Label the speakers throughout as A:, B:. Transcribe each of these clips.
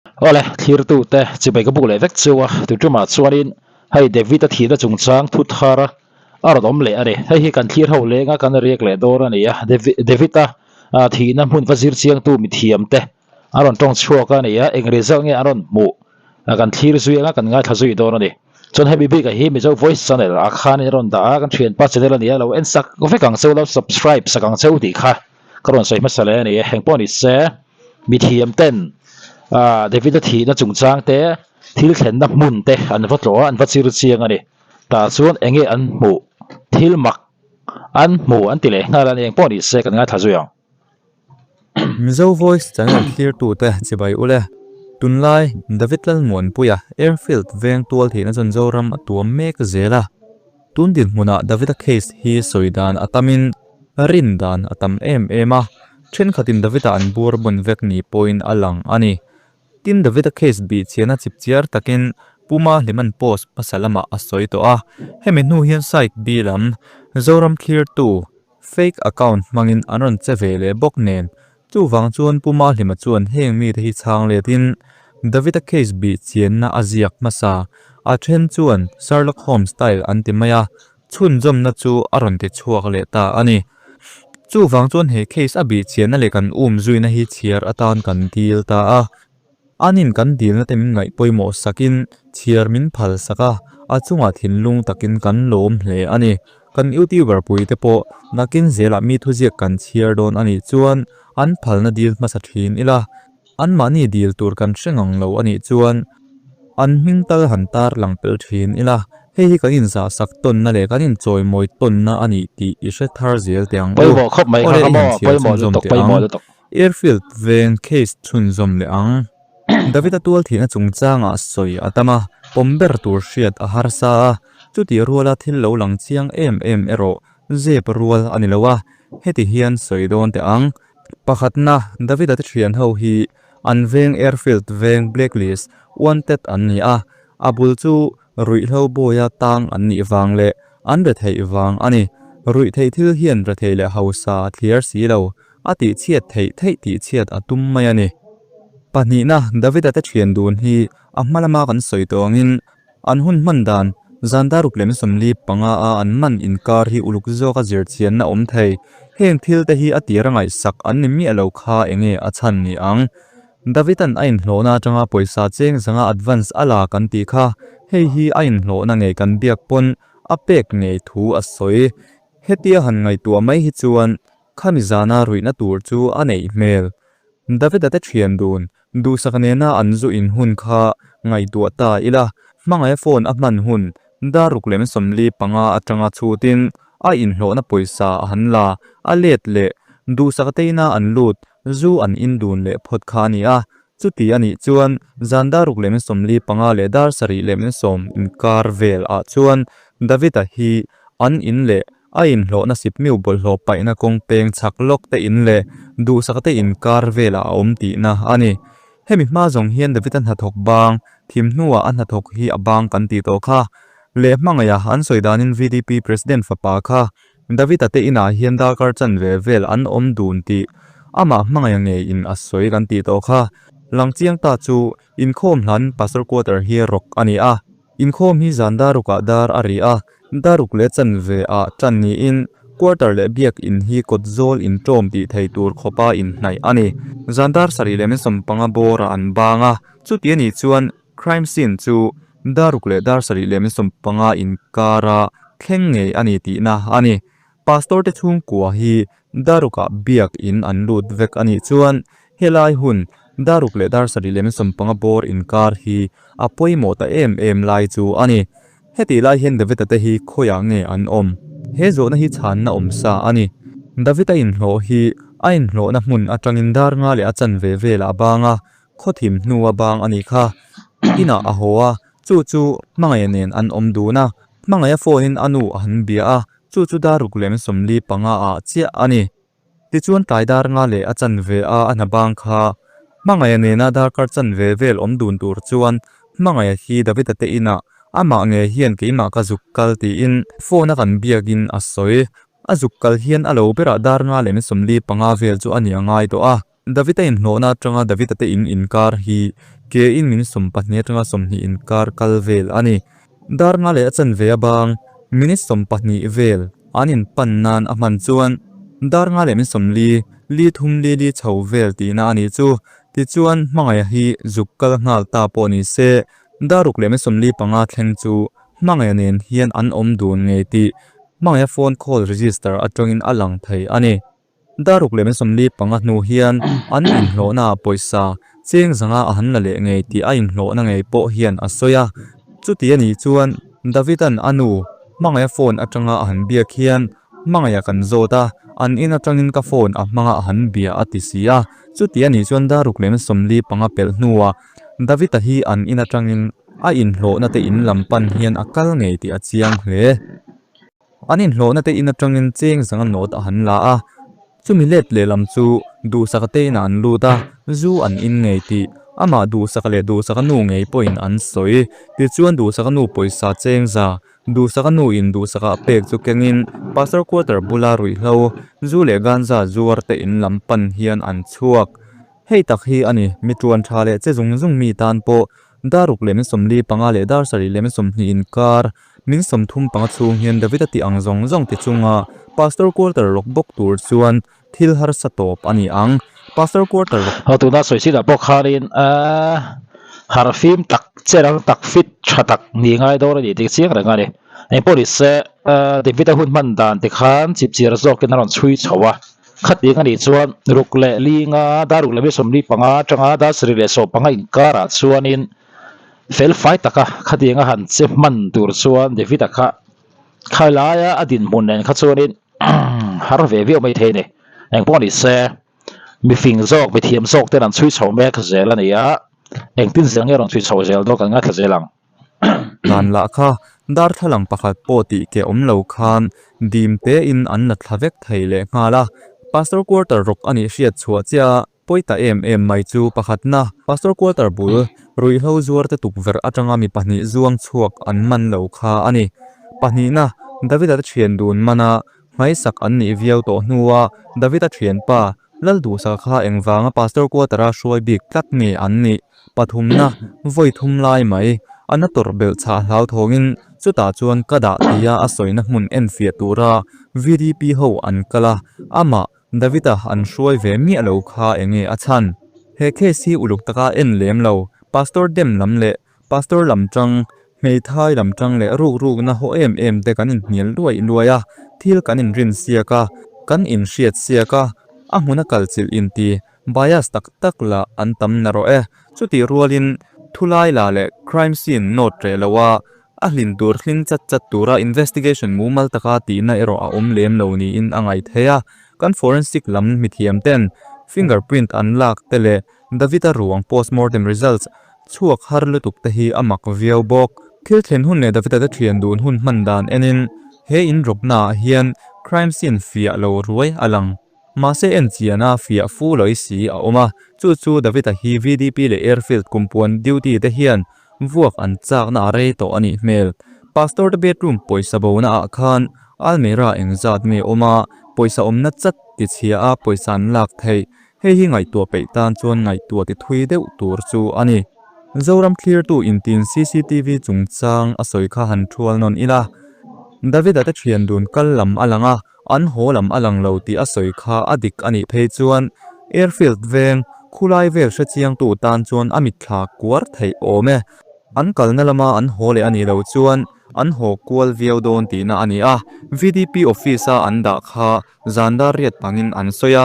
A: Awle, thlirtute chibai ka buk leh vek chu a, tuṭumah chuanin hei David-a thihna chungchang thu thar a rawn awm leh a ni. Hei hi kan thlir ho lenga kan riak leh dawn a ni a, David-a thihna hmun va zir chiangtu mithiamte an rawn tawng chhuak a ni a, eng result nge an rawn hmuh kan thlir zui anga kan ngaithla zui dawn a ni. Chuan hemi bikah hi Mizo Voice Channel ah khanin a rawn dah a, kan thianpa channel a ni a, lo en sak vek ang cheu, lo subscribe sak ang cheu tih kha ka rawn sawi hmasa leh a ni. Eng pawh ni se. Mithiam ten David-a thihna chungchang te, thil thlenna hmun te an va tlawh a, an va chir chiang a ni. Tah chuan eng nge an hmuh? Thil mak an hmu an ti leh nghal a ni. Engpawh ni se kan ngaithla zui ang.
B: Mizo Voice channel thlirtute chibai ule. Tunlai David Lalmuanpuia Airfield veng tual thihna chuan Zoram a tuam mek zel a. Tun dinhmunah Davida case hi sawi dan a tamin rin dan a tam em em a, thenkhatin Davida an bur bun vek ni pawhin a lang a ni. Tin Davida case bih chiana chipchiar takin Puma Hliman post hmasa lamah a sawi tawh a, hemi hnu hian site B lam Zoram thlirtu fake account hmangin an rawn che ve leh bawk nen Chuvang chuan Pu Mahlima chuan heng mite hi chhang letin David-a case bih chianna a ziak hmasa. A then chuan Sherlock Holmes style an ti mai a, chhunzawmna chu a rawn ti chhuak leh ta a ni. Chuvang chuan he case a bih chianna leh kan um zuina hi chhiar atan kan dil ta a. Anin kan dilna te min ngaih pawimawh sakin chhiar min phal sak a, a chungah thinlung takin kan lawm hle a ni. Kan YouTuber pui te pawh nakin zelah mi thuziak kan chhiar dawn a nih chuan an phalna dil hmasa thin ila, anmahni dil tur kan hre ngang lo a nih chuan an hming tal han tar lang pel thin ila, hei hi kan inzah sak tawnna leh kan inchawimawi tawnna a nih tih i hre thar zel teh ang u.
A: Pawimawh khawp mai kha
B: Awle
A: kha
B: i han
A: maw,
B: chhiar
A: pawimawh
B: chhunzawm
A: lutuk,
B: teh ang.
A: pawimawh lutuk.
B: Airfield veng case chhunzawm leh ang. David-a tual thihna chungchangah sawi a tam a, pawm ber tur hriat a harsa a, chutih ruala thil lo lang chiang em em erawh zep rual a ni lo a, heti hian sawi dawn teh ang. Pakhatna, David-a te thian ho hi an veng Airfield veng blacklist wanted an ni a, a bul chu Ruihhlo bawia tang an nih vang leh an retheih vang a ni. Ruihtheih thil hian retheih leh hausa a thliar si lo, a tihchhiat theih theih tihchhiat a tum mai a ni. Pahnihna, Davida te thian dun hi a hma lama kan sawi tawh angin an hun hman dan zan daruk lem 45 a an man inkar hi uluk zawka zirchianna awm thei. Heng thil te hi a tir a ngaihsak an ni miah lo kha enge a chhan ni ang? Davida'n a inhlawhna atanga pawisa cheng zanga advance a la kan tih kha, hei hi a inhlawhna ngei kan biak pawn a pek ngei thu a sawi. Hetia han ngaihtuah mai hi chuan khami zana ruihna tur chu a neih hmel. Davida te thian dun duhsak nena an zu in hun kha ngaihtuah ta ila, hmangaia phone a hman hun dar ruk lem 45 atanga chhutin a inhlawhna pawisa a han la, a let leh duhsak teina an lut Zu an in dun leh phawt kha a ni a, chuti a nih chuan zan dar ruk leh min 45 leh dar sarih leh min sawm inkar vel ah chuan David-a hi an in leh a inhlawhna sipmiu bawlhhlawh paihna kawng peng chhak lawk te in leh duhsak te inkar velah a awm tihna a ni. Hemi hma zawng hian David-a hnathawk bang thim hnuah a hnathawk hi a bang kan tih tawh kha leh hmangaih a an sawi danin VDP President fapa kha David-a te inah hian darkar chanve vel an awm dun tih amah hmangaih ngeiin a sawi kan tih tawh kha. Langchiang ta chu inkhawm hlan Pastor Quarter hi rawk a ni a, inkhawm hi zan darukah dar a ri a, daruk leh chanve ah tan niin Quarter leh Biak in hi kawt zawl inṭawm tih thei tur khawpa inhnaih a ni. Zan dar sarih leh min 15 bawrah an bang a, chuti a nih chuan Crime scene chu daruk leh dar sarih leh min 15 inkara thleng ngei a ni tihna a ni. Pastor te chhungkua hi darukah biak in an lut vek a nih chuan helai hun daruk leh dar sarih leh min 15 bawr inkar hi a pawimawh ta em em lai chu a ni. Hetih lai hian David-a te hi khawiah nge an awm? He zawhna hi chhanna awm sa a ni. David-a inhlawh hi a inhlawhna hmun atangin dar nga leh a chanve velah a bang a, Khawthim hnua bang a nih kha. Inah a haw a, chu chu Hmangaih nen an awm dun a. Hmangaih a phone in a nu a han bia a, chu chu dar ruk lem 45 ah chiah a ni. Tichuan tlai dar nga leh a chanve a a hna bang kha. Hmangaih nena darkar chanve vel awm dun tur chuan Hmangaih hi David-a te inah amah ngei hian keimah ka zuk kal tiin phone a kan biakin a sawi. A zuk kal hian a lo berah dar nga lem 45 vel chu a ni a ngai tawh a. David-a inhlawhna atanga David-a te in inkar hi Ke in min 20 atanga 20 inkar kal vel a ni. Dar nga leh a chanve a bang minute 20 vel an in pan nan a hman chuan dar nga leh min 40, li thum li li chho vel tihna a nih chu. Tichuan Hmangaiha hi zuk kal nghal ta pawh ni se, dar ruk leh min 45 thleng chu Hmangaiha nen hian an awm dun ngei tih Hmangaiha phone call register atangin a lang thei a ni. Dar ruk leh min 45 hnu hian an inhlawhnaah pawisa cheng zanga a han la leh ngei tih a inhlawhna ngei pawh hian a sawi a. Chuti a nih chuan Davida'n a nu Hmangaiha phone atanga a han biak hian Hmangaiha kan zawt a, an in atangin ka phone a hmanga a han bia a ti si a. Chuti a nih chuan dar ruk leh min 45 pelh hnuah David-a hi an in atangin a inhlawhna te in lam pan hian a kal ngei tih a chiang hle. An inhlawhna te in atangin cheng zanga nawt a han la a, chumi let lehlam chu Duhsaka te inah an lut a, zu an in ngei tih amah Duhsaka leh Duhsaka nu ngei pawhin an sawi. Tichuan Duhsaka nu pawisa cheng za, Duhsaka nu in Duhsaka a pek chu kengin Pastor quarter bula ruihhlo, zu leh ganja zuar te in lam pan hian an chhuak. Hei tak hi a ni, mi tuan tha leh che zung zung mi tan pawh dar ruk leh min 45 leh dar sarih leh min 20 inkar min 35 chhung hian David-a tih ang zawng zawng ti chunga Pastor quarter rawk bawk tur chuan thil harsa tawp a ni ang. Pastor quarter rawk.
A: Ho tuna sawi chinah pawh khanin harhfim tak che rang tak fit tha tak ni ngai dawn a ni tih chiang reng a ni. Engpawh ni se David-a hun hman dan ti khan chipchiar zawkin a rawn chhui chho a. Khatiang a nih chuan ruk leh linga dar ruk leh mi 45 atanga dar sarih leh 15 inkarah chuanin fel fai taka khatianga han che hman tur chuan David-a kha khailaia a dinhmun nen kha chuanin har ve viau mai thei a ni. Engpawh ni se mifing zawk mithiam zawk ten an chhui chho mek zel a ni a, engtin zel nge rawn chhui chho zel dawn kan ngaithla zel ang.
B: Dan lah kha darthlalang pakhat pawh tih keh awm lo khan dim tein an la thla vek thei leh nghal a. Pastor quarter rawk a nih hriat chhuah chiah a pawi ta em em mai chu pakhatna Pastor quarter bul ruihhlo zuar te tukverh atanga mi pahnih zuang chhuak an man lo kha a ni. Pahnihna David-a te thian dun mana hmaisak an nih viau tawh hnua David-a thianpa Lalduhsa kha engvanga Pastor quarter-a hruai bik tlat nge an nih? Pathumna, vawi thum lai mai, a na tawrh belh chhah hlauthawngin chutah chuan ka dah tia a sawina hmun enfiah tura VDP ho an kal a, amah David-a an hruai ve miah lo kha enge a chhan? He case hi uluk taka en lem lo, Pastor dem lam leh Pastor lam tang, hmeithai lam tang leh ruk rukna haw em em te kan inhnial luai luai a, thil kan inrin siak a, kan inhriat siak a, a hmuna kalchilh inti bias tak tak lah an tam narawh e. Chutih rualin thulai la leh crime scene note reh lo a, a hlin tur hling chat chat tura investigation mumal taka tihna erawh a awm lem lo niin a ngaih theih a, kan forensic lam mithiam ten fingerprint an lak te leh David-a ruang postmortem results chhuak har lutuk te hi a mak viau bawk. Thil thlen hun leh David-a te thian dun hun hman dan enin he inrawpnaah hian crime scene fiah lo ruai a lang. Mahse en chiana fiah fu lawih si a awm a, chu chu David-a hi VDP leh Airfield kumpuan duty te hian vuak an chakna a rei tawh a nih hmel. Pastor te bedroom pawisa bona ah khan almirah engzat nge awm a, pawisa awmna chat ti chhia a pawisa an lak theih. Hei hi ngaihtuah peih tan chuan ngaihtuah ti thui deuh tur chu a ni. Zoram thlirtu intin cctv chungchang a sawi kha han thual nawn ila. David-a te thian dun kal lam a lang a, an haw lam a lang lo tih a sawi kha a dik a nih phei chuan Airfield veng khulai vel hrechiangtu tan chuan a mitthla kuar theih awm e. An kalna lama an haw leh a nih loh chuan an haw kual viau dawn tihna a ni a, VDP office-a an dah kha zan dar riat pangin an sawi a,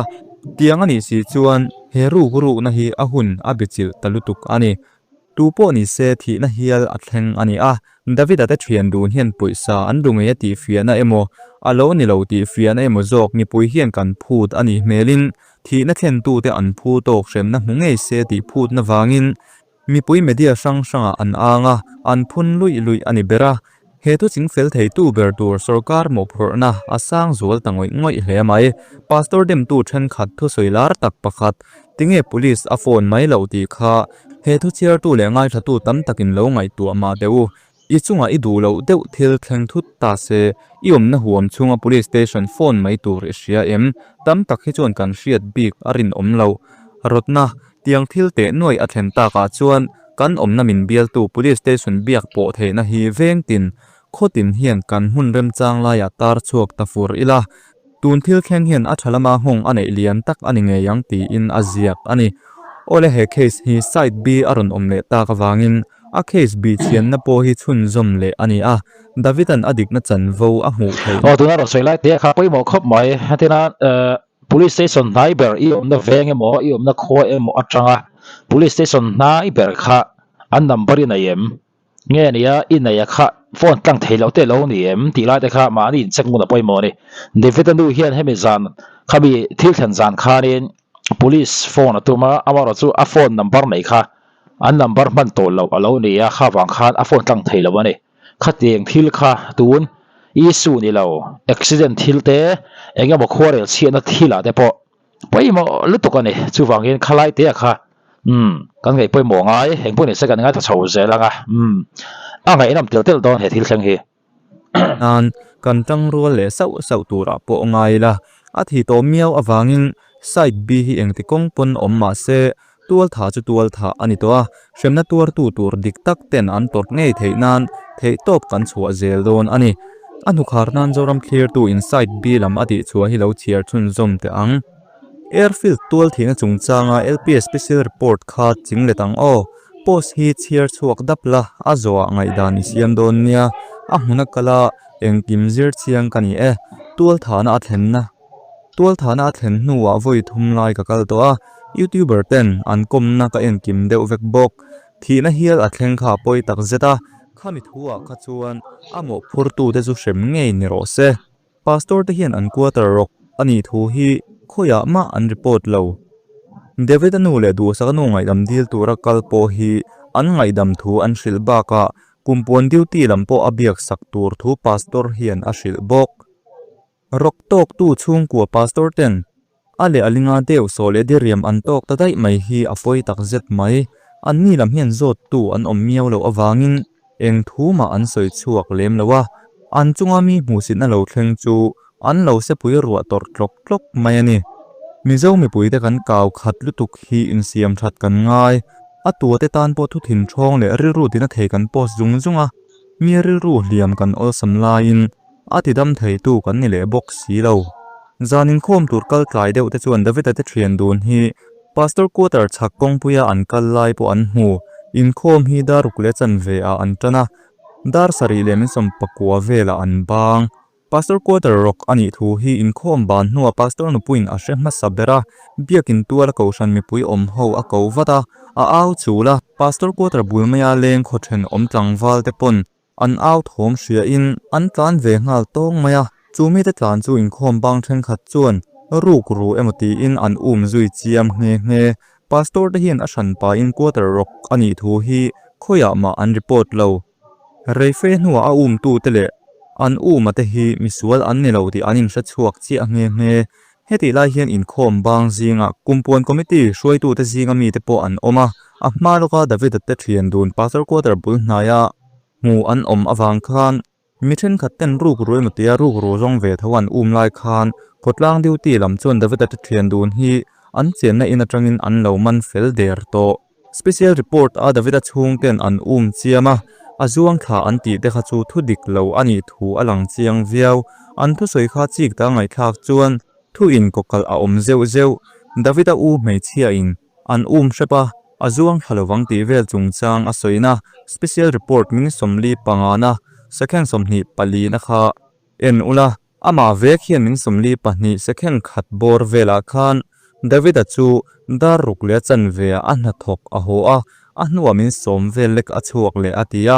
B: tiang a nih si chuan he ruk rukna hi a hun a be chilh ta lutuk a ni. Tu pawh ni se thihna hial a thleng a ni a, David-a te thian dun hian pawisa an duh ngei a tih fiahna emaw, a lo ni lo tih fiahna emaw zawk mipui hian kan phut a nih hmelin thihna thlentute an phu tawk hremna hmu ngei se tih phutna vangin Mipui media hrang hrangah an ang a, an phun luih luih a ni ber a. He thu chingfel theitu ber tur sorkar mawhphurhna a sang zual ta ngawih ngawih hle mai. Pastor demtu thenkhat thusawi lar tak pakhat, tinge police a phone mai loh tih kha he thu chhiartu leh ngaithlatu tam takin lo ngaihtuah mah teh u. I chungah i duh loh deuh thil thleng thut ta se, i awmna huam chhunga police station phone mai tur i hria em? Tam tak hi chuan kan hriat bik a rinawm loh. Rawtna. Tiang thil teh nuaih a thlen takah chuan kan awmna min bialtu Police Station biak pawh theihna hi veng tin, khaw tin hian kan hmun remchang laiah tar chhuak ta fur ila, tun thil thleng hian a tha lama nghawng a neih lian tak a ni ngei ang tiin a ziak a ni. Awle he case hi side B a rawn awm leh tak avangin a case bih chhianna pawh hi chhunzawm leh a ni a, David-a'n a dikna chanvo a hmuh theih.
A: Aw tuna rawn sawi lai te kha pawimawh khawp mai, hetina Police station hnai ber i awmna veng emaw i awmna khua emaw atanga police station hnai ber kha an number i nei em? Nge nia i nei a kha phone tlang thei loh te lo ni em tih lai te kha mahni in check ngun a pawimawh a ni. David-a nu hian hemi zan khami thil thlen zan khanin police phone a tum a, amaherawhchu a phone number nei kha an number hman tawh loh a lo ni a, kha vang khan a phone tlang thei lo a ni. Khatiang thil kha tun issue ni lo, accident thil te, eng emaw khuarel chhiatna thilah te pawh pawimawh lutuk a ni. Chuvangin khalai te kha umm kan ngaih pawimawh ngai, engpawh ni se kan ngaithla chho zel ang a, umm a ngaihnawm tel tel dawn he thil thleng hi.
B: Nan kan tangrual leh sauh sauh turah pawh ngai ila, a thi tawh miau avangin side B hi engti kawng pawn awm mah se Tualtha chu tualtha a ni tawh a, hremna tuartu tur dik tak ten an tawrh ngei theih nan theihtawp kan chhuah zel dawn a ni. A hnukhar nan Zoram thlirtu in side B lam a tihchhuah hi lo chhiar chhunzawm teh ang. Airfield tualthihna chungchanga LPS special report kha ching let ang aw. Post hi chhiar chhuak dap la, a zawhah ngaihdan i siam dawn nia. A hmuna kala engkim zir chiang ka ni e. Tualthahna a thlenna. Tualthahna a thlen hnuah vawi thum lai ka kal tawh a, YouTuber ten an kawmna ka enkim deuh vek bawk. Thihna hial a thleng kha a pawi tak zet a, khami thuah kha chuan a mawhphurtute chu hrem ngei ni rawh se. Pastor te hian an quarter rawk a nih thu hi khawiah mah an report lo. David-a nu leh Duhsaka nu ngaihdam dil tura kal pawh hi an ngaihdam thu an hrilh bakah kumpuan duty lam pawh a biak sak tur thu Pastor hian a hrilh bawk. Rawk tawktu chhungkua pastor ten a leh a linga deuh sawh leh diriam an tawk ta daih mai hi a pawi tak zet mai. Anni lam hian zawttu an awm miau loh avangin eng thu mah an sawi chhuak lem lo a, an chunga mi hmuhsitna lo thleng chu an lo sepui ruah tawrh tlawk tlawk mai a ni. Mizo mipuite kan kau khat lutuk hi insiam that kan ngai. A tuate tan pawh thu thinthawng leh rilru tina thei kan post zung zung a, mi rilru hliam kan awlsam laiin A ti dam theitu kan ni leh bawk si lo. Zan inkhawm tur kal tlai deuh te chuan David-a te thian dun hi Pastor quarter chhak kawngpuia an kal lai pawh an hmu. Inkhawm hi dar ruk leh chanve ah an tan a, dar sarih leh min sawmpakua velah an bang. Pastor quarter rawk a nih thu hi inkhawm ban hnuah Pastor nupuiin a hre hmasa ber a, biakin tuala kohhran mipui awm ho a ko vat a, a au chul a. Pastor quarter bul maia leng khaw thenawm tlangval te pawn An au thawm hria in an tlan ve nghal tawng mai a, chu mite tlan chu inkhawm bang thenkhat chuan ruk ru emaw tiin an um zui chiam nghe nghe. Pastor te hian a hran pahin quarter rawk a nih thu hi khawiah mah an report lo. Reife hnuah a um tu te leh an um a te hi misual an ni lo tih an inhre chhuak chiah nghe nghe. Hetih lai hian inkhawm bang zingah Kumpuan Committee hruaitute zinga mite pawh an awm a, a hma lawka David-a te thian dun Pastor Quarter bul hnaia hmu an awm avang khan mi thenkhat ten rukru emaw tia rukru zawng ve tho an um lai khan khawtlang duty lam chuan David-a te thian dun hi an chenna in atangin an lo man fel der tawh. Special report a David-a chhungten an um chiam a, a zuang thla an tih te kha chu thu dik lo a nih thu a lang chiang viau. An thusawi kha chik ta ngaihthlak chuan thu in kawkalh a awm zeuh zeuh. David-a u hmeichhia in an um hrep a, a zuang thla lovang tih vel chungchang a sawina special report min 45 na second 24 na kha en ula. Amah vek hian min 42 second khat bawr velah khan David-a chu dar ruk leh a chanve ah a hnathawk a haw a, a hnuah min sawm vel lek a chhuak leh a ti a.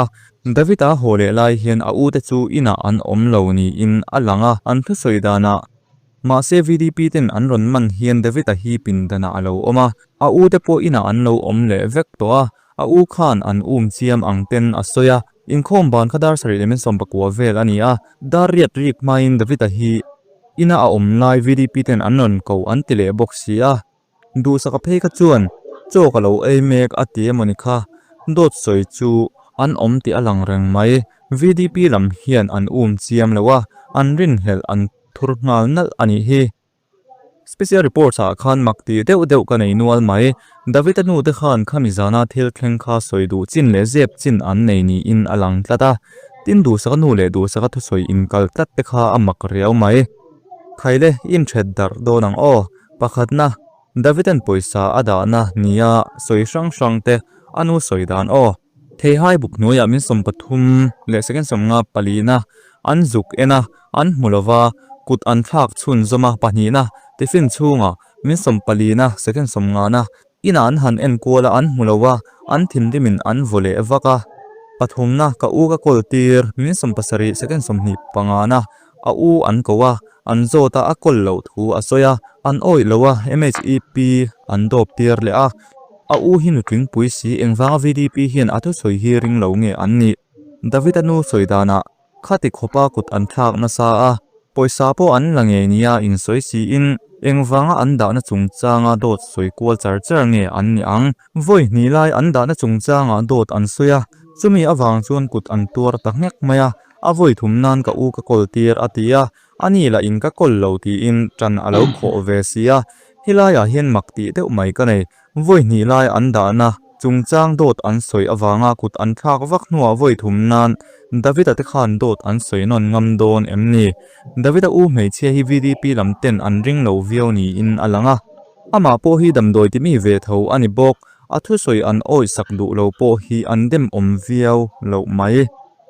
B: David-a haw leh lai hian a ute chu inah an awm lo niin a lang a, an thusawi danah mahse VDP ten an rawn man hian David-a hi pindanah a lo awm a, a ute pawh inah an lo awm leh vek tawh a, a u khan an um chiam ang ten a sawi a. Inkhawm ban kha dar sarih leh min 19 vel a ni a, dar riat rik hmain David-a hi ina a awm lai VDP ten an rawn ko an ti leh bawk si a. Duhsaka phei kha chuan chaw ka lo ei mek a ti emawni kha dawt sawi chu an awm tih a lang reng mai. VDP lam hian an um chiam lo a, an rinhlelh an thur nghal nalh a nih hi. Special reports ah khan mak tih deuh deuh ka nei nual mai. David-a nu te khan khami zana thil thleng kha sawi duh chin leh zep chin an nei niin a lang tlat a. Tin duhsaka nu leh duhsaka thusawi inkal tlat te kha a mak riau mai. Khaile inthet darh dawn ang aw. Pakhatna, David-a'n pawisa a dahna nia sawi hrang hrang te a nu sawi dan aw. Theihai buk hnuaiah min 30 leh second 50 palina an zuk en a, an hmu lo va, kut an thlak chhunzawm a, pahnihna tiffin chhungah min sawmpalina second sawmngana inah an han en kual a, an hmu lo va, an thinrimin an vaw leh vak a. Pathumna ka u ka kawl tir min 17 second 20 pangana a u an ko a, an zawt a, a kawl loh thu a sawi a, an awih lo a, MHEP an dawp tir leh a. A u hi nutling pui si engvanga VDP hian a thusawi hi ring lo nge an nih? David-a nu sawi danah khati khawpa kut an thlak nasa a, pawisa pawh an la ngei nia insawi siin engvanga an dahna chungchanga dawt sawi kual char char nge an nih ang? Vawi hnih lai an dahna chungchanga dawt an sawi a, chumi avang chuan kut an tuar ta nghek mai a, a vawi thum nan ka u ka kawl tir a ti a, a ni lah in ka kawl lo tiin ṭan a lo khawh ve si a, helaiah hian mak tih deuh mai ka nei. Vawi hnih lai an dahna chungchang dawt an sawi avanga kut an thlak vak hnuah vawi thum nan David-a te khan dawt an sawi nawn ngam dawn em ni? David-a u hmeichhia hi VDP lam ten an ring lo viau niin a lang a. Amah pawh hi damdawi ti mi ve tho a ni bawk. A thusawi an awih sak duh lo pawh hi an dem awm viau loh mai.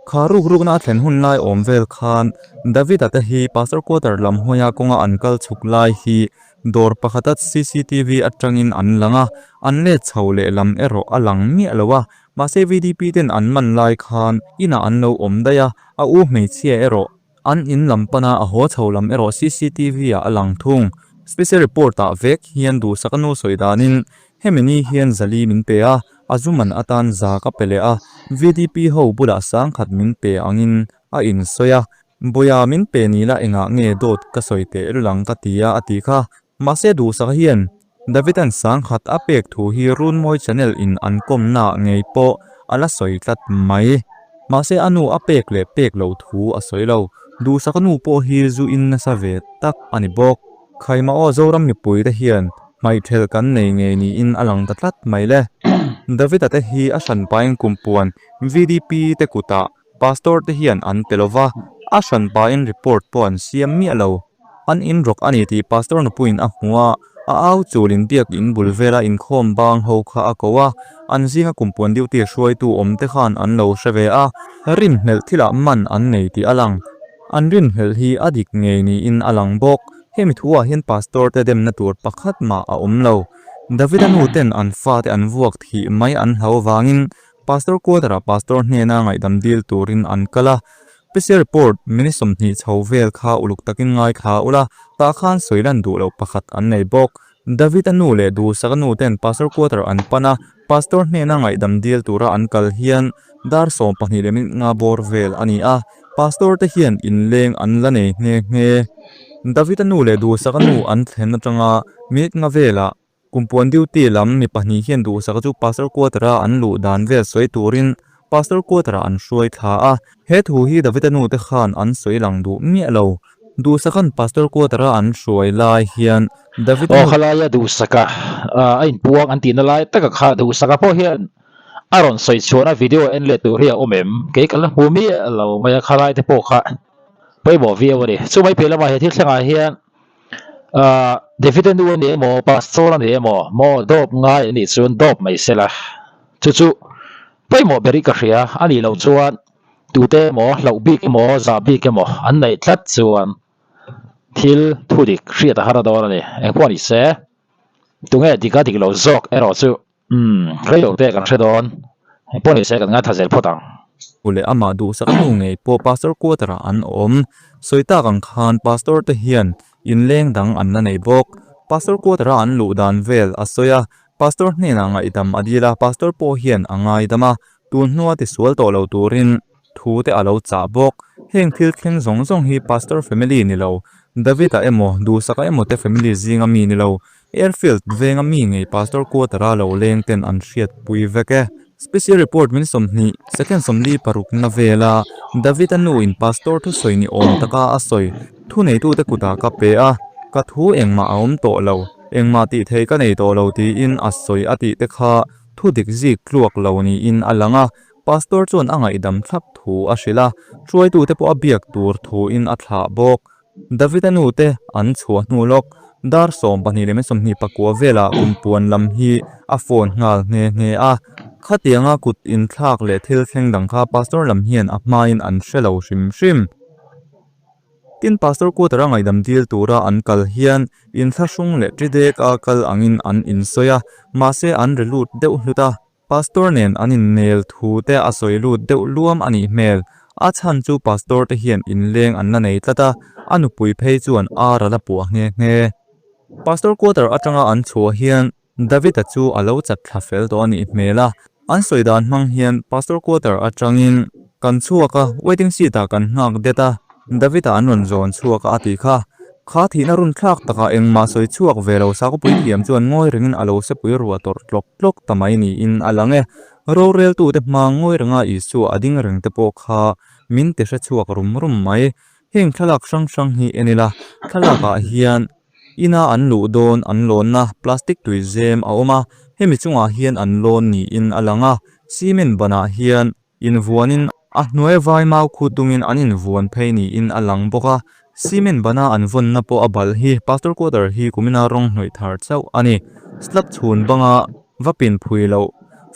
B: Kha ruk rukna a thlen hun lai awm vel khan David-a te hi Pastor Quarter lam hawia kawnga an kal chhuk lai hi Dawr pakhata cctv atangin an lang a, an let chho leh lam erawh a lang miah lo a, mahse VDP ten an man lai khan inah an lo awm daih a, a u hmeichhia erawh an in lam pana a haw chho lam erawh cctv ah a lang thung. Special report ah vek hian duhsak a nu sawi danin hemi ni hian zali min pe a, a zu man atan za ka pe leh a, VDP ho bulah sangkhat min pe angin a insawi a, Bawiha min pe ni la engah nge dawt ka sawi teh lul ang ka ti a a ti kha. Mahse duhsak hian Davida'n sangkhat a pek thu hi Runmawi channel in an kawmnaah ngei pawh a la sawi tlat mai. Mahse a nu a pek leh pek loh thu a sawi lo. Duhsak a nu pawh hi zu in nasa ve tak a ni bawk. Khaima aw Zoram mipui te hian hmaihthelh kan nei ngei niin a lang ta tlat mai le. Davida te hi a hranpain kumpuan VDP te kutah Pastor te hian an pe lova, a hran pahin report pawh an siam miah lo. An in rawk a ni tih Pastor nupuiin a hmu a, a au chulin biak in bul vela inkhawm bang ho kha a ko a, an zinga kumpuan duty hruaitu awm te khan an lo hre ve a, rinhlelh thilah man an nei tih a lang. An rinhlelh hi a dik ngei niin a lang bawk. Hemi thuah hian Pastor te demna tur pakhat mah a awm lo. Davida nu ten an fate an vuak thih mai an hlau vangin Pastor quarter-ah pastor hnena ngaihdam dil turin an kal a, Special report minute 20 chho vel kha uluk takin ngaithla ula, tah khan sawi lan duh loh pakhat an nei bawk. David-a nu leh Duhsaka nu ten pastor quarter an pan a, pastor hnena ngaihdam dil tura an kal hian dar 12 leh minute nga bawr vel a ni a, pastor te hian inleng an la nei nghe nghe. David-a nu leh Duhsaka nu an thlen atanga minute nga velah Kumpuan duty lam mi pahnih hian duhsaka chu Pastor quarter-a an luh dan vel sawi turin Pastor quarter-ah an hruai thla a. He thu hi David-a nu te khan an sawi lang duh miah lo. Duhsaka'n Pastor quarter-a an hruai lai hian David-a
A: Aw
B: nu.
A: khalaia duhsaka a inpuang an tihna lai taka kha duhsaka pawh hian a rawn sawi chhuahna video en leh tur hi a awm em? Kei ka la hmu miah lo mai a khalai te pawh kha pawimawh viau a ni. Chumai piah lamah he thil thlengah hian Ahh David-a nu a ni emaw Pastor a ni emaw maw dawp ngai a nih chuan dawp mai se la chu chu pawimawh ber hi ka hria a nih loh chuan tute emaw hlauh bik emaw zah bik emaw an neih tlat chuan thil thu dik hriat a har a dawn a ni engpawh ni se tunge dik a dik lo zawk erawh chu Umm, rei lo te kan hre dawn. Engpawh ni se kan ngaithla zel phawt ang.
B: U leh amah duhsak nu ngei pawh Pastor quarter ah an awm. Sawi tak ang khan Pastor te hian inleng dang an la nei bawk. Pastor quarter a an luh dan vel a sawi a, Pastor hnenah ngaihdam a dil a, Pastor pawh hian a ngaidam a, tun hnua tisual tawh lo turin thu te a lo chah bawk. Heng thil thleng zawng zawng hi Pastor family ni lo, David-a emaw, Duhsaka emaw te family zinga mi ni lo, Airfield venga mi ngei Pastor quarter-a lo leng ten an hriatpui vek e. Special report min 20, second 46 na vela David-a nu in Pastor thusawi ni awm taka a sawi thuneitute kutah ka pe a. Ka thu engmah a awm tawh lo, engmah tih thei ka nei tawh lo tiin a sawi a tih te kha thu dik zik tluak lo niin a lang a. Pastor chuan a ngaihdam thlap thu a hrilh a, hruaitute pawh a biak tur thuin a thlah bawk. Davida nu te an chhuah hnu lawk, dar 22:29 velah kumpuan lam hi a phone nghal nghe nghe a. Khatianga kut inthlak leh thil thleng dang kha pastor lam hian a hmain an hre lo hrim hrim. Tin, pastor quarter-a ngaihdam dil tura an kal hian inthlahrung leh ṭidek a kal angin an insawi a, mahse an ri lut deuh hlut a. Pastor nen an innel thu te a sawi lut deuh luam a nih hmel. A chhan chu pastor te hian inleng an la nei tlat a, a nupui phei chuan ar a la puah nghe nghe. Pastor quarter atanga an chhuah hian David-a chu a lo chat thla fel tawh a nih hmel a. An sawi dan hmang hian pastor quarter atangin kan chhuak a, waiting seat ah kan nghak det a. David-a an rawn zawn chhuak a a ti kha. Kha thihna run thlak takah engmah sawi chhuak ve lo Sakawpui thiam chuan ngawi rengin a lo sepui ruah tawrh tlawk tlawk ta mai niin a lang e. Roreltute hma ngawi renga Isua a ding reng te pawh kha min ti hre chhuak rum rum mai. Heng thlalak hrang hrang hi en ila, thlalakah hian ina an luh dawn an lawnna plastic tui zem a awm a, hemi chungah hian an lawn niin a lang a, cement banah hian Invuanin a hnuai vai mau khu tungin an invuan phei niin a lang bawk a, cement bana an vawnna pawh a balh hi Pastor Quarter hi kumina rawng hnawih thar chauh a ni. Slab chhun banga va pin phui loh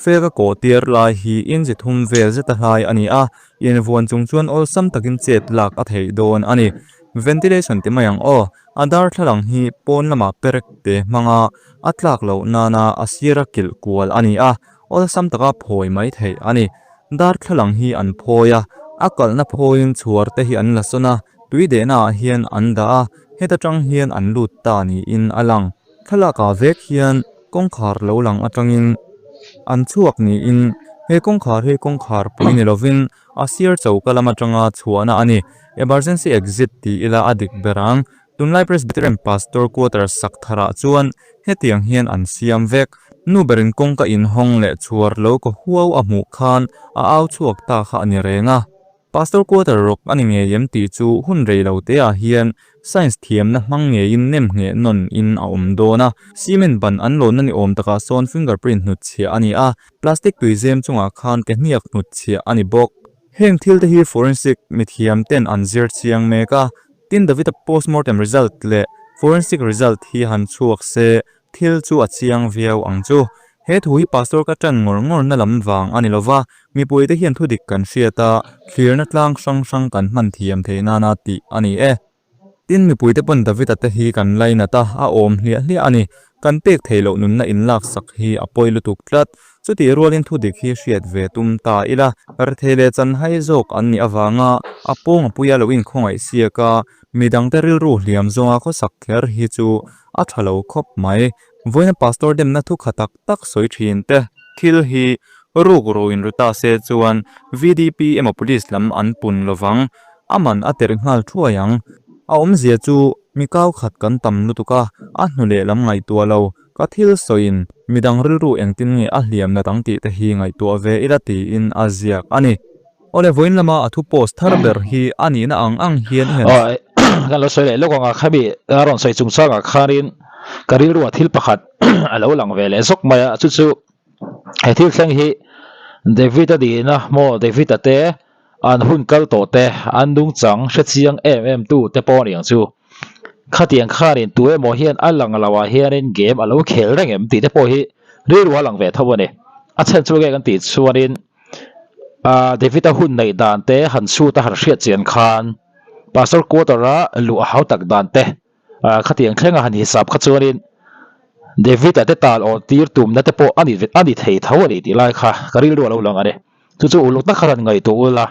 B: fel ka kawh tir lai hi inchi thum vel zeta hlai a ni a, invuan chung chuan awlsam takin chet lak a theih dawn a ni. Ventilation ti mai ang aw, a darthlalang hi pawn lamah perek te hmanga a tlak loh nana a sira kilh kual a ni a, Awlsam taka phawi mai theih a ni. Darthlalang hi an phawi a, a kalhna phawiin chhuar te hi an la sawn a, tui dehna ah hian an dah a, heta tang hian an lut ta niin a lang. Thlalak ah vek hian kawngkhar lo lang atangin an chhuak niin he kawngkhar hi kawngkhar pui ni lovin a sir choka lam atanga chhuahna a ni. Emergency exit ti ila a dik ber ang. Tunlai Presbyterian Pastor Quarter sak tharah chuan hetiang hian an siam vek. Nu berin kawngka inhawng leh chhuar lo ka huau a hmuh khan a au chhuak ta kha a ni reng a. Pastor Quarter rawk a ni ngei em tih chu hun rei lo te ah hian Science thiamna hmang ngeiin nem ngheh nawn in a awm dawn a. Cement ban an lawnna ni awm takah sawn fingerprint hnutchhiah a ni a, plastic tuizem chungah khan ke hniak hnutchhiah a ni bawk. Heng thil te hi forensic mithiam ten an zir chiang mek a, tin David-a postmortem result leh forensic result hi han chhuak se thil chu a chiang viau ang chu. He thu hi pastor ka tan ngawr ngawr na lam vang a ni lova, mipui te hian thudik kan hriat a, thlirna tlang hrang hrang kan hman thiam theih nana tih a ni e. Tin, mipuite pawn David-a te hi kan lainat a, a awm hliah hliah a ni. Kan pek theih loh nunna inlaksak hi a pawi lutuk tlat. Chutih rualin thudik hi hriat ve tum ta ila, rethei leh chanhai zawk an nih avanga a pawng a puia lo inkhawngaih siak a, midangte rilru hliam zawnga khawsak kher hi chu a tha lo khawp mai. Vawiina pastor demna thu kha tak tak sawi thin te. Thil hi ruk ruin ru ta se chuan VDP emaw police lam an pun lovang. A man a terh nghal thuai ang. A awmzia chu mi kau khat kan tam lutuk a, a hnu leh lam ngaihtuah lo. Ka thil sawiin midang rilru engtin nge a hliam nat ang tih te hi ngaihtuah ve ila tiin a ziak a ni. Awle vawiin lama a thu post thar ber hi a nihna ang ang hian i han.
A: Aw kan lo sawi leh lawk ang a, khami a rawn sawi chungchangah khanin ka rilruah thil pakhat a lo lang ve leh zawk mai a, chu chu he thil thleng hi David-a nihna maw David-a te An hun kal tawh te, an nungchang hre chiang em em tu te pawh aniang chu. Khatiang khanin tu emaw hian a lang lo ah hianin game a lo khel reng em tih te pawh hi rilru a lang ve tho a ni. A chhan chu nge kan tih chuanin ah David-a hun neih dan te han chhut a han hriat chian khan Pastor quarter-a luh a hau tak dan te ah khatiang thleng a han hisap kha chuanin David-a te tal awh tir tumna te pawh a ni a ni thei tho a ni tih lai kha ka rilru a lo lang a ni. Chu chu uluk tak kha rawn ngaihtuah ula,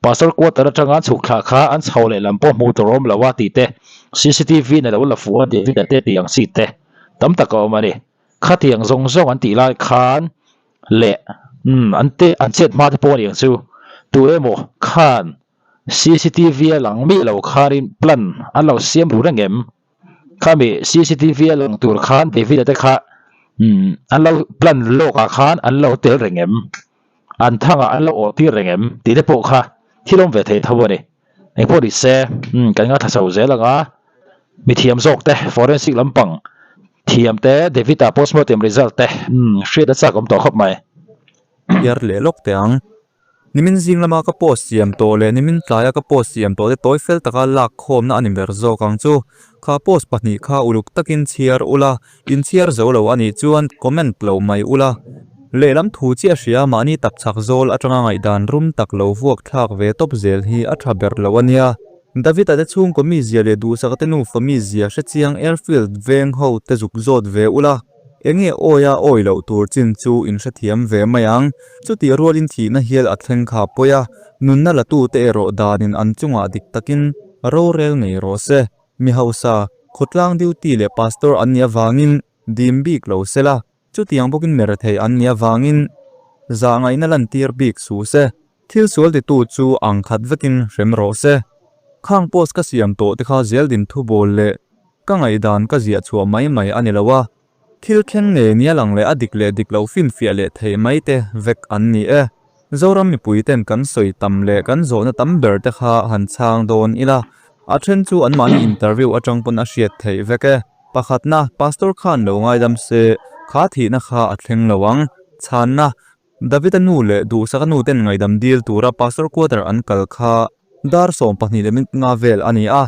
A: Pastor quarter atanga an chhuk thlah kha an chho leh lam pawh hmuh tur awm lo a tih te, cctv in a lo la fuh a David a te tih ang chi te tam tak a awm a ni. Khatiang zawng zawng an tih lai khan leh umm an te an chet hma te pawh a ni ang chu. Tu emaw khan cctv a lang miah lo khanin plan an lo siam ru reng em? Khami cctv a lang tur khan David a te kha umm an lo plan lawk ah khan an lo tel reng em? An thangah an lo awh tir reng em? Tih te pawh kha thil awm ve thei tho a ni. Engpawh ni se umm kan ngaithla chho zel ang a. Mithiam zawk te, forensic lampang thiam te, David-a postmortem result te, umm, hriat a chak awm tawh khawp mai.
B: Hiar leh lawk teh ang. Nimin zing lama ka post siam tawh leh nimin tlaia ka post siam tawh te tawi fel taka lak khawmna a ni ber zawk ang chu. Kha post pahnih kha uluk takin chhiar ula, in chhiar zo lo a nih chuan comment lo mai ula. Lehlam thu chiah hria mahni tak chak zawl atanga ngaihdan rum tak lo vuak thlak ve tawp zel hi a tha ber lo a nia. David-a te chhungkaw mizia leh duhsaka te nufa mizia hrechiang airfield veng ho te zuk zawt ve ula, enge awi a awi loh tur chin chu in hrethiam ve mai ang. Chutih rualin thihna hial a thleng kha pawi a, nunna la tute erawh danin an chungah dik takin rorel ngei rawh se. Mi hausa, khawtlang duty leh pastor an nih avangin dim bik lo sela, Chutiang bawkin mi rethei an nih avangin zahngaihna lantir bik suh se, thil sual titu chu ang khat vekin hrem rawh se. Khang post ka siam tawh te kha zeldin thubawl leh ka ngaihdan ka ziah chhuah mai mai a ni lo a, thil thleng ngei nia lang leh a dik leh dik lo finfiah leh theih mai te vek an ni e. Zoram mipui ten kan sawi tam leh kan zawhna tam ber te kha han chhang dawn ila, a then chu anmahni interview atang pawn a hriat theih vek e. Pakhatna, Pastor khan lo ngaidam se, kha thihna kha a thleng lo ang. Chhanna, David-a nu leh Duhsaka nu ten ngaidam dil tura Pastor quarter an kal kha dar 12 leh minute nga vel a ni a.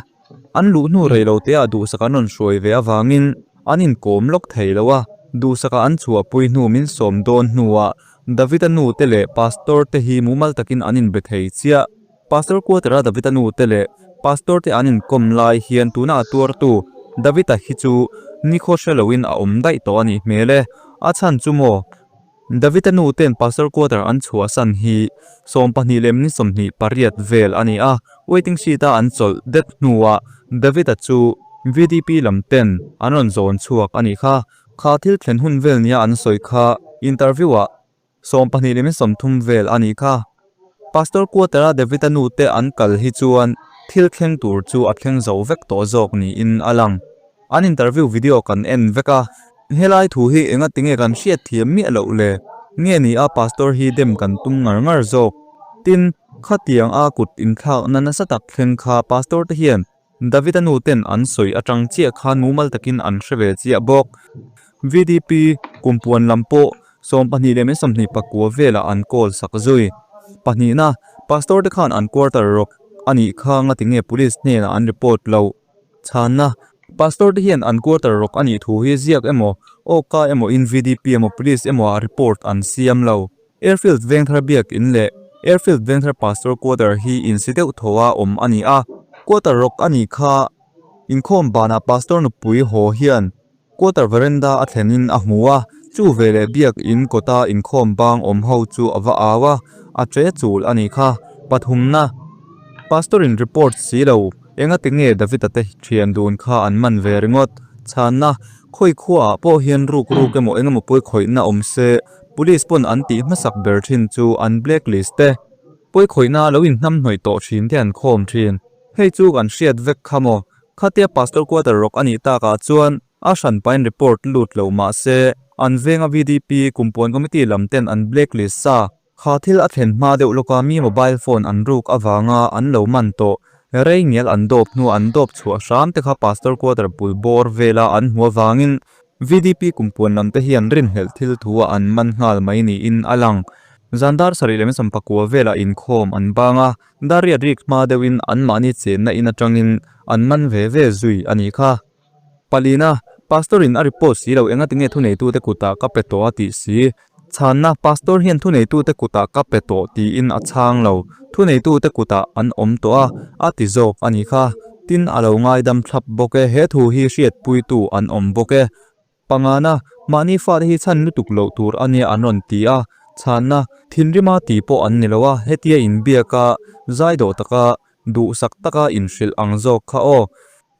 B: An luh hnu rei lo teah Duhsaka an rawn hruai ve avangin an inkawm lawk thei lo a. Duhsaka an chhuahpui hnu min sawm dawn hnuah David-a nu te leh Pastor te hi mumal takin an inbe thei chiah. Pastor quarter-a David-a nu te leh Pastor te an inkawm lai hian tuna a tuartu David-a hi chu nikhaw hre loin a awm daih tawh a nih hmel e. A chhan chu maw? David-a nu ten Pastor quarter an chhuahsan hi 12 leh minute 28 vel a ni a, waiting sheet-a an chawlh det hnuah David-a chu VDP lam ten an rawn zawn chhuak a nih kha. Kha thil thlen hun vel nia an sawi kha interview-ah 12 leh 30 vel a nih kha. Pastor quarter-a David-a nu te an kal hi chuan thil thleng tur chu a thleng zo vek tawh zawk niin a lang. An interview video kan en vek a, helai thu hi enga tinge kan hriat thiam miah loh le? Nge ni a pastor hi dem kan tum ngar ngar zawk? Tin, khatiang a kut inthlakna nasa tak thleng kha pastor te hian David-a nu ten an sawi atang chiah khan mumal takin an hre ve chiah bawk. VDP kumpuan lam pawh 12 leh 29 velah an call sak zui. Pahnihna, Pastor te khan an quarter rawk a nih kha ngati nge police hnenah an report loh? Chhanna, Pastor te hian an quarter rawk a nih thu hi ziak emaw, awka emaw in VDP emaw police emaw ah report an siam lo. Airfield Vengthar Biak In leh Airfield Vengthar Pastor Quarter hi insi deuh tho a awm a ni a, quarter rawk a nih kha. Inkhawm banah Pastor nupui haw hian quarter veranda a thlenin a hmu a, chu veleh Biak In kawta inkhawm bang awm ho chu a va au a, a che chul a nih kha. Pathumna, Pastor in report si lo, engati nge David-a te thian dun kha an man ve ringawt? Chhanna, Khawi khuaah pawh hian ruk ruk emaw engemaw pawi khawihna awm se, Police pawn an tih hmasak ber thin chu an black list te, pawikhawihna lo inhnamhnawih tawh thin te an khawm thin. Hei chu kan hriat vek kha maw? Khatia Pastor quarter rawk a nih takah chuan a hranpain report lut lo mah se, an venga VDP kumpuan committee lam ten an black list sa. Kha thil a thlen hma deuh lawka mi mobile phone an ruk avanga an lo man tawh. Rei ngial an dawp hnuah an dawp chhuah hram te kha Pastor quarter bul bawr vela an hmu avangin VDP kumpuan lam te hian rinhlelh thil thu ah an man nghal mai niin a lang. Zan dar sarih leh sawmpakua velah inkhawm an bang a, dar riat rik hma deuhin anmahni chenna in atangin an man ve ve zui a nih kha. Palina, Pastor in a report si lo enga tinge thuneitute kutah ka pe tawh a tih si. Chhanna, Pastor hian thuneitute kutah ka pe tawh tiin a chhang lo. Thuneitute kutah an awm tawh a, a ti zawk a nih kha. Tin, a lo ngaidam thlap bawk e. He thu hi hriatpuitu an awm bawk e. Pangana, mahni fate hi chhan lutuk loh tur a nia an rawn ti a. Chhanna, Thinrima tih pawh an ni lo a, hetia inbiak a, zaidawh taka duhsak taka inhrilh ang zawk kha aw.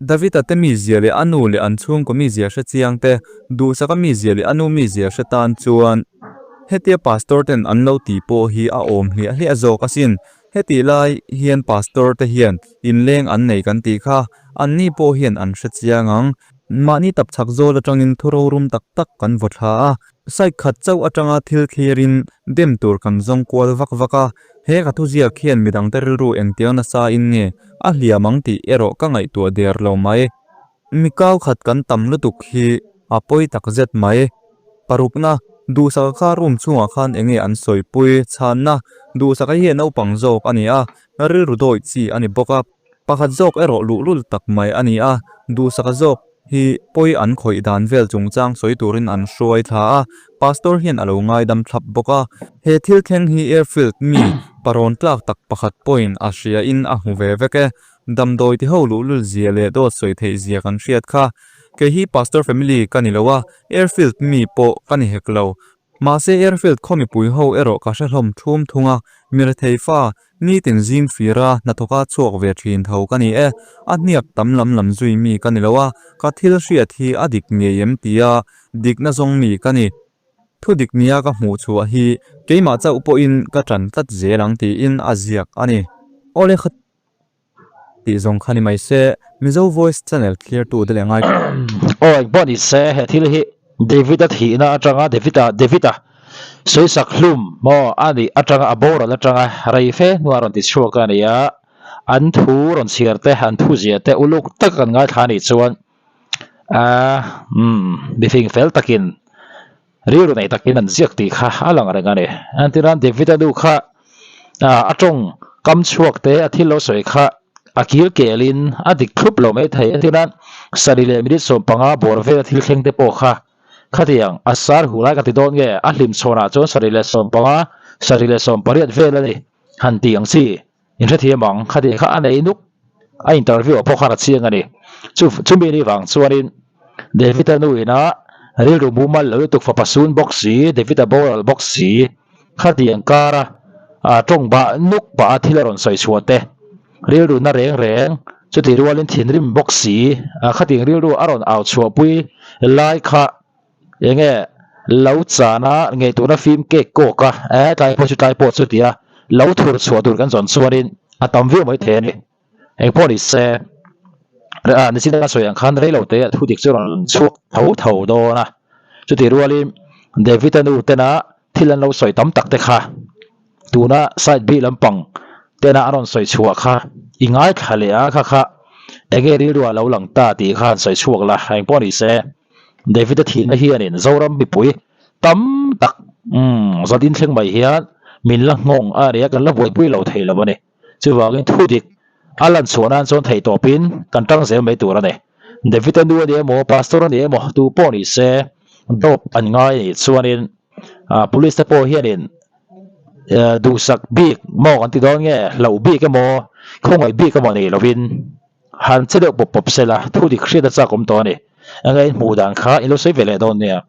B: David-a te mizia leh a nu leh an chhungkaw mizia hre chiang te, duhsaka mizia leh a nu mizia hre tan chuan hetia pastor ten an lo tih pawh hi a awm hliah hliah zawk asin. Hetih lai hian pastor te hian inleng an nei kan tih kha anni pawh hian an hre chiang ang. Mahni tapchhak zawl atangin thu rorum tak tak kan vaw thla a, side khat chauh atanga thil thlirin dem tur kan zawng kual vak vak a, He ka thuziak hian midangte rilru engtiang nasa in nge a hliam ang tih erawh ka ngaihtuah der lo mai. Mi kau khat kan tam lutuk hi a pawi tak zet mai. Parukna, Duhsaka kha room chhungah khan enge an sawipui chhanna Duhsaka hi a naupang zawk a ni a, rilru dawih chi a ni bawk a. Pakhat zawk erawh luhlul tak mai a ni a, Duhsaka zawk hi pawi an khawih dan vel chungchang sawi turin an hruai thla a, Pastor hian a lo ngaidam thlap bawk a. He thil thleng hi airfield mi parawn tlak tak pakhat pawhin a hria in a hmu ve vek e. Damdawi ti ho luhlul zia leh dawt sawi theih zia kan hriat kha. Kei hi Pastor family ka ni lo a, airfield mi pawh ka ni hek lo. Mahse airfield khaw mipui ho erawh ka hre hlawm thum thung a, mirethei fa nitin zing fira hnathawka chhuak ve thin tho ka ni e. A hniak tam lam lam zui mi ka ni lo a, ka thil hriat hi a dik ngei em tia dikna zawng mi ka ni. Thu dik nia ka hmuh chhuah hi keimah chauh pawhin ka tan tlat zel ang tiin a ziak a ni. Awle kha. Tih zawng kha ni mai se, Mizo Voice channel clear tu te leh ngai.
A: Aw engpawh ni se he thil hi David-a thihna atanga David-a David-a sawisak hlum maw a nih atanga a boral atanga rei fe hnuah rawn ti chhuak a ni a, an thu rawn chhiar te an thu zia te uluk tak kan ngaithla a nih chuan aaa umm mifing fel takin Rilru nei takin an ziak tih kha a lang reng a ni. Entirnan David-a nu kha a tawng kam chhuak te a thil lo sawi kha a kil kelin a dik thlup lo mai thei. Entirnan sarih leh minute 15 bawr vela thil thleng te pawh kha khatiang a sar huh lai ka ti dawn nge a hlim chhawnah chuan sarih leh 15, sarih leh 18 vel a ni han tih ang chi. In hrethiam ang, khati kha a nei nuk a interview ah pawh khan a chiang a ni. Chu chumi ni vang chuanin David-a nu ina rilru mumal lo lutuk fapa sun bawk si, David-a boral bawk si, khatiang kara a tawng bah nuk pah a thil a rawn sawi chhuah te, rilru na reng reng, chuti rualin thinrim bawk si, khatiang rilru a rawn au chhuahpui lai kha Enge lo chana ngaihtuahna fim kek kawk a, eh tlai pawh chu tlai pawh chu tia lo thur chhuah tur kan zawn chuanin a tam viau mai thei a ni. Engpawh ni se, nichin ka sawi ang khan rei lo te a thu dik chu rawn chhuak tho tho dawn a, chutih rualin David-a nu tena thil an lo sawi tam tak te kha tuna side B lampang tena an rawn sawi chhuah kha i ngaithla leh a kha kha enge rilru ah lo lang ta tih kha han sawi chhuak la, engpawh ni se. David-a thihna hianin Zoram mipui tam tak umm zatin thleng mai hian min la nghawng a nia, kan la buaipui lo thei lo a ni. Chuvangin thu dik a lan chhuah nan chuan theih tawpin kan tang zel mai tur a ni. David-a nu a ni emaw, Pastor a ni emaw, tu pawh ni se dawp an ngai a nih chuanin Police te pawh hianin duhsak bik maw kan ti dawn nge, hlauh bik emaw, khawngaih bik emaw nei lovin, Han che deuh pawp pawp se la, thu dik hriat a chak awm tawh a ni. Enge in hmuh dan kha in lo sawi ve leh dawn nia.